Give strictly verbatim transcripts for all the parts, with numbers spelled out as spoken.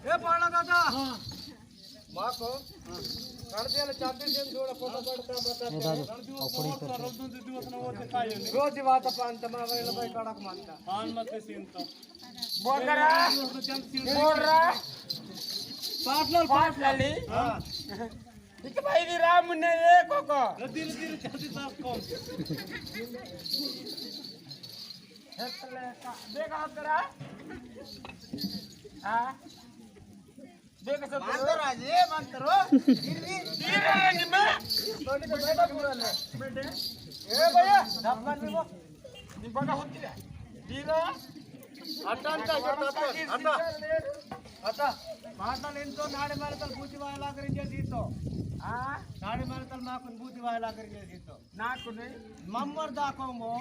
ए पाड़ा दादा, माको कड़दियाल चाबी से थोड़ा फोटो पड़ता बता। रोज बात पान तमा भाई कड़क मानता। बोल रहा। बोल रहा। पाटलाल, पाटलाली। हाँ। इक भाई दी राम ने ये कोको। रद्दी, रद्दी, रद्दी, रद्दी, साफ कौन? देखा तेरा? हाँ? देखा सब मंतर आज, ये मंतर हो। धीरे, धीरे, धीरे। ए भैया, धक्का नहीं वो। నీ బండ కొట్టిరా. వీరా. అట్ట, అట్ట, అట్ట, అట్ట. అట్ట. మాటలు ఎంతో నాడి మరతలు బూచి వాయలాగరించే సీతో. ఆ? నాడి మరతలు మాకు బూచి వాయలాగరించే సీతో. నాకు నే? మమ్మర్ దాకోమో.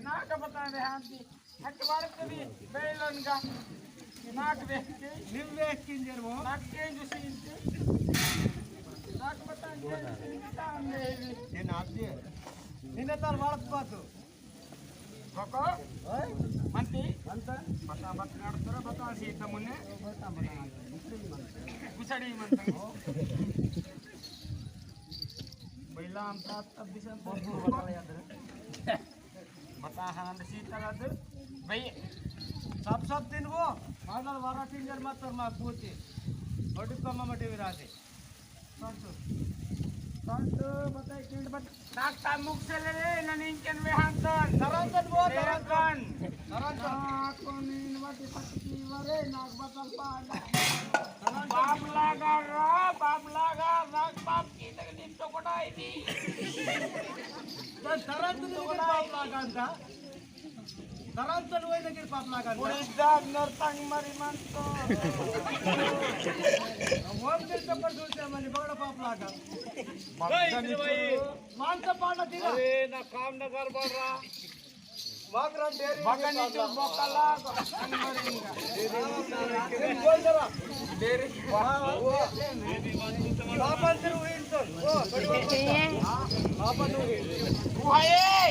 నాకు బతావే హాంతి. అట్ట వాడుతుంది. బేలోన్గా. నాకు వేసి. నువ్వు వేసుకుంటారు. నాకేం చూసి. నాకు బతావే. నేను ఆపి. నిన్న తల వాడకపోతు. कोको? ओए? मंती? मंता? बता, बता, नडतरा, बता, सीता मुन्ने। बता, बता। गुसड़ी मंता। पहिला हम साथ तब दिशा बता याद रहे। बता, हाँ, सीता रात। भाई, सब, सब दिन वो, माडल वारा तीन जन मत कर, मार पूछे। और डिब्बा मामा टीवी राजे। संतु। संतु, बताई, किंड बत-, नाक ता मुख से ले ले, नन इंजन में हाथ दन। तरंजन वो, तरंजन। तरंजन। नाक को नींद मत सकती वरे, नाक बतल पा। बाप लागा रा, बाप लागा, नाक बाप की तक नींद तो कोटाई दी। तो तरंजन तो बाप लागा था। तरंजन वही नगे पाप लागा। पुरी जाग नरतंग मरी मंतो। वम दिल चप्पल धुलते मनी बगड़ा पाप लागा। मानता पाना दिला। अरे, ना काम ना घर बढ़ रहा। मागरा डेरी बगनी जो बोकला। बोल जरा। डेरी। बाबा तेरे वो इंसान। ओ, बाबा तेरे वो इंसान। वो है।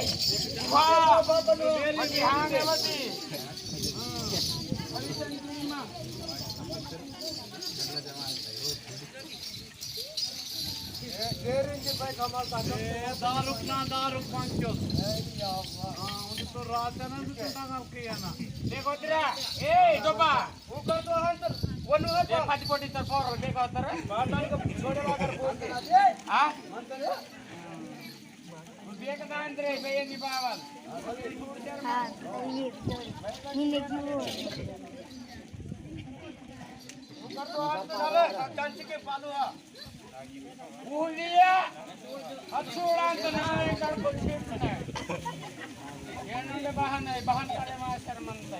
वाह। बाबा तेरे वो इंसान। ए, डेरी के भाई कमाल था। ए, दारुक ना दारुक पंचो। ए, या अल्लाह। हाँ, उन्हें तो रात है ना, तो टंगा किया ना। देखो तेरा, ए, डोबा। ऊपर तो हाथ तर, वो नो हाथ। ए, पाँच कोटी तर फोर, देखो तर। माता का छोटे वाकर बोलते। हाँ? विवेकानंद रे, भैया जी बावल। हाँ, ये, ये, ये, ये, ऊपर तो हाथ तर, चंच के पालो हा। ఊలియా అచ్చుడాంత నాయకుడు కొచ్చింది. ఏంటంటే బహాన్, బహాన్ పడే మాస్టర్ మంత.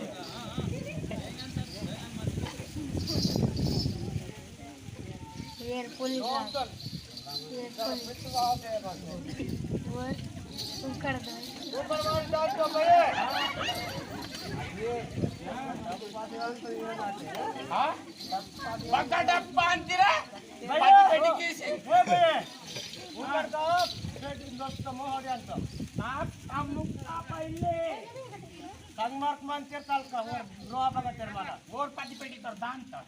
ये पुलिस। ये पुलिस। वो ऊपर दो। हाँ? बग्गा डब्बा अंतिरा? भैया, पति पेटी कीसी? ए भैया, ऊपर तो पेटी दोस्त मोहर अंत। ना, हम लोग का पहले। संगमार्क मान तेर ताल का, और रोआ बगा तेर माला। और पति पेटी तर दान तर।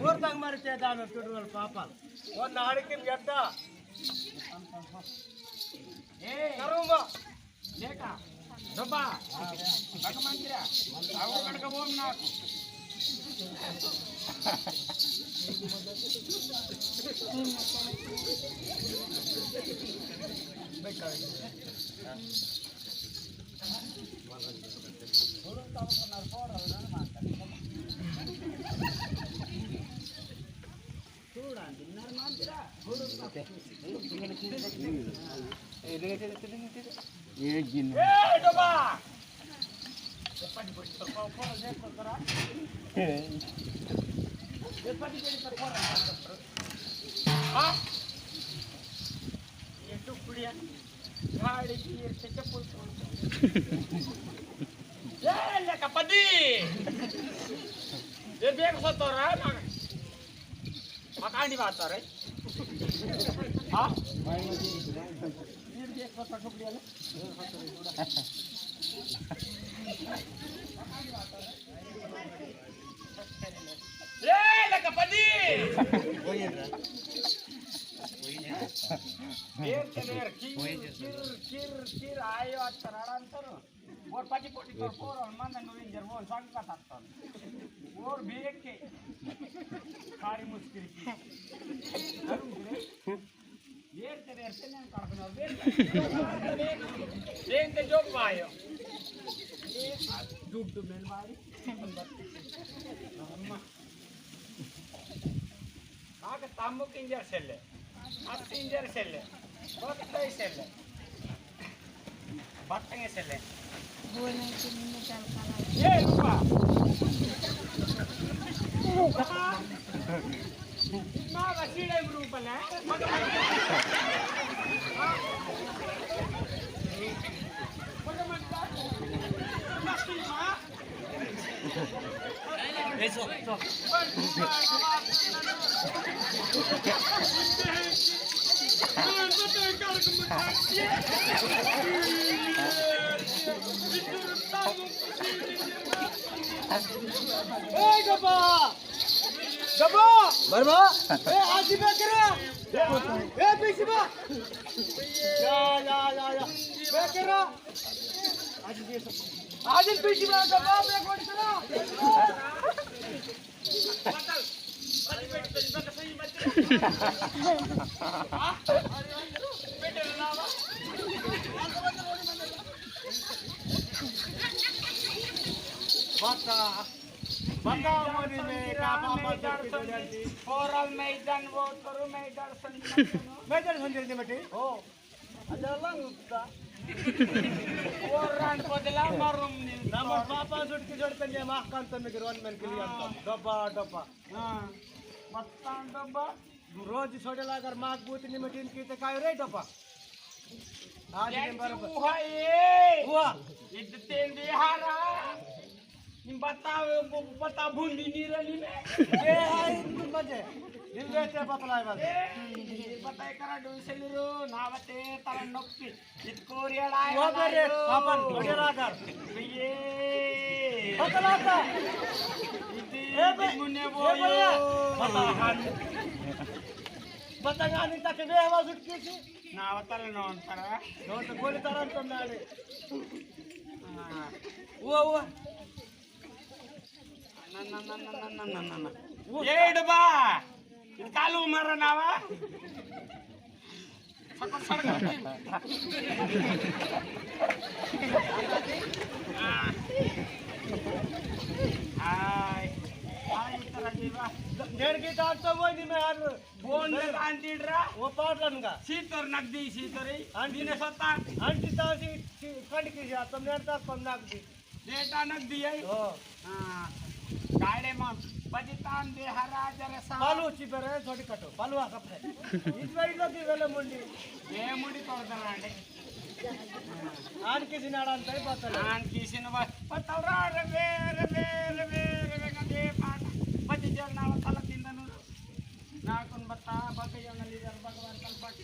और संगमार्क ते दान, टोटल पापल। और नाड़ी के बेटा। ए। करूँगा। लेका, डब्बा, बग मंदिरा, अगो गड़का बोम नाकु। Ye, le kapadi. Ye, biar kotor, ah, mak-, makan di motor, eh. Hah? Biar, biar kotor, kotor, ya. Ye, le kapadi. Biar, biar, kir, kir, kir, kir, ayo, atar, atar, atar. Wor pati poti tor poro, manda nurin jer won sang katatton. Wor beke. Kari muskil ki. Arum gre. Yer te yer te nan karbon ber. Yen te jok bayo. Dub dub men bari. Mak tamu kinjer sele. As kinjer sele. Botai sele. Batang sele. Bukan itu, ini dalam kalah. Ye, lupa. Lupa. Mak kasih deh berubah lah. Bagaimana? Masih, Mak? Ei, gaba! Gaba! Barba! Ei, aji bekera! Ei, pisiba! Ya, ya, ya, ya. Bekera! Ajin pisi ba, gaba, be kontara. Bata. Bata, mani me, gaba, mani me. Foral maidan, wo toru maidan sendiri. Maidan sendiri mati? Oh. Aja lang uta. Orang ko dela marum ni. Nama papa sut ki sut kan dia makan tu mikir wan men kilian tu. Doba, doba. Ha. Matan doba. Roji sode lagar mak but ni metin kita kayu re doba. Aji ni baru. Uha ye. Uha. Itu tende hara. Nim bata, bata bundi nira nime. Ye, ai, nim baje. Nim bete bata lai bal. Ye, bata ekara dun seluru, na bate taran nokti. It Korea lai. Wa bere, kapan? Korea lagar. Ye. Bata lata. Iti, eh, be, mune eh, boyo. Bata han. Bata ngani take be wa sut kisi. Na bata non tara. Non te goli taran tom nare. Ua, ua. Na, na, na. Ua. Ye, doba. Kalu mara nawa. Sakot, sakot. Ah. Ai. Ai, tara jiwa. Ner kita atau ini mah harus. Bon, anti dra. Wo patlan ga. Sitor nagdi, sitor, eh. Anti ne sota. Anti ta si, si, kadi ki ya, tom ner ta, tom nagdi. Deta nagdi ai. Oh. Ha. Gaide ma. Pajitan de hara jara sa. Palu cibere sodi kato. Palu asap ne. Itwa itwa ki vele mundi. Ye mundi tor darande. An kisi nadan tai patal. An kisi na ba. Patal ra re ve, re ve, re ve, re ve kade pata. Paji jana tala tinda nu. Nakon bata, bata yang lider Bhagwan kalpak.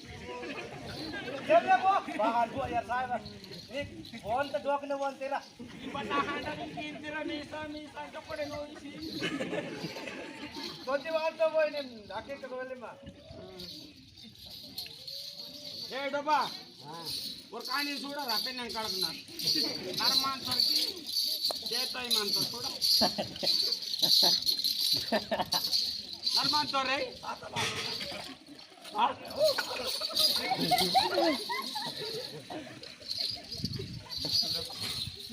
Jere bo, bahar bo ya saya. Ni, on te dok ne on tera. Iba tahan dari kintira misa, misa, kapore no isi. Konti wan to boy ne, akhir to boy lima. Ye, doba. Wor kani suda rapen yang karak na. Narman sorki. Cetai mantor suda. Narman tor, eh? Ah.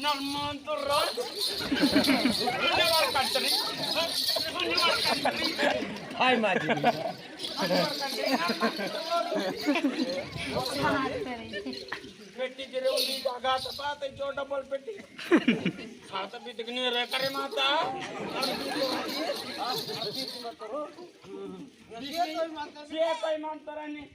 Normal to ro. Ini war country. Ini war country. Hai, Maji. Petti gere undi jaga tepate jo double petti. Sata bitik ni re kare mata. Siapa yang mantaran ini?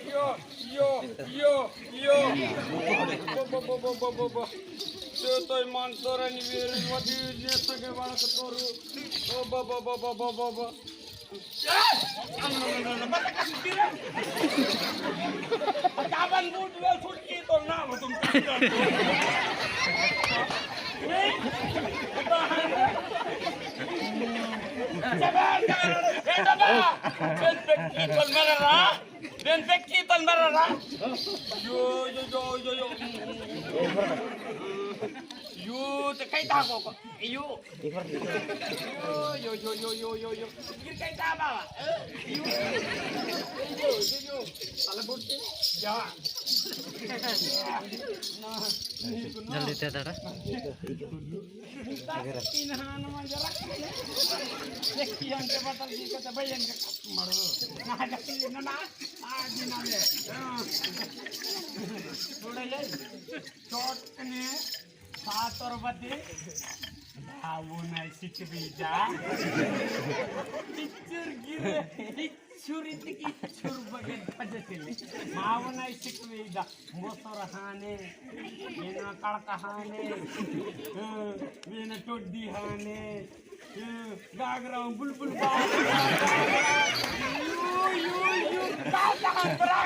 Yo, yo, yo, yo. Bo, bo, bo. Setai mantaran ni were wadi nesa ge wala ketoru. Oh, bo, bo, bo. Kaban bu dua suci to na, betul. Sabar, sabar. Eh, sabar. Ben pekki ton marara. Ben pekki ton marara. Yo, yo, yo, yo, yo. Yo, te kai ta ko ko. Yo. Yo, yo, yo, yo, yo, yo. Kiri kai ta ba. Yo. Yo, yo, yo. Ala botte. Ya. Jaldi te dara. Ina hana manjara. Yang cepat lagi kata bayang ke maru. Nah, ada sini, nah, nah. Ah, di mana? Boleh, ya? Short ini. Sator bade. Bawonai sikbida. Icur gire. Icur itik icur bagen aja sini. Bawonai sikbida. Mbosor hane. Bena kalka hane. Eh, bena toddi hane. Gagra bulbul ba. Yu, yu, yu. Kau tahan, bra.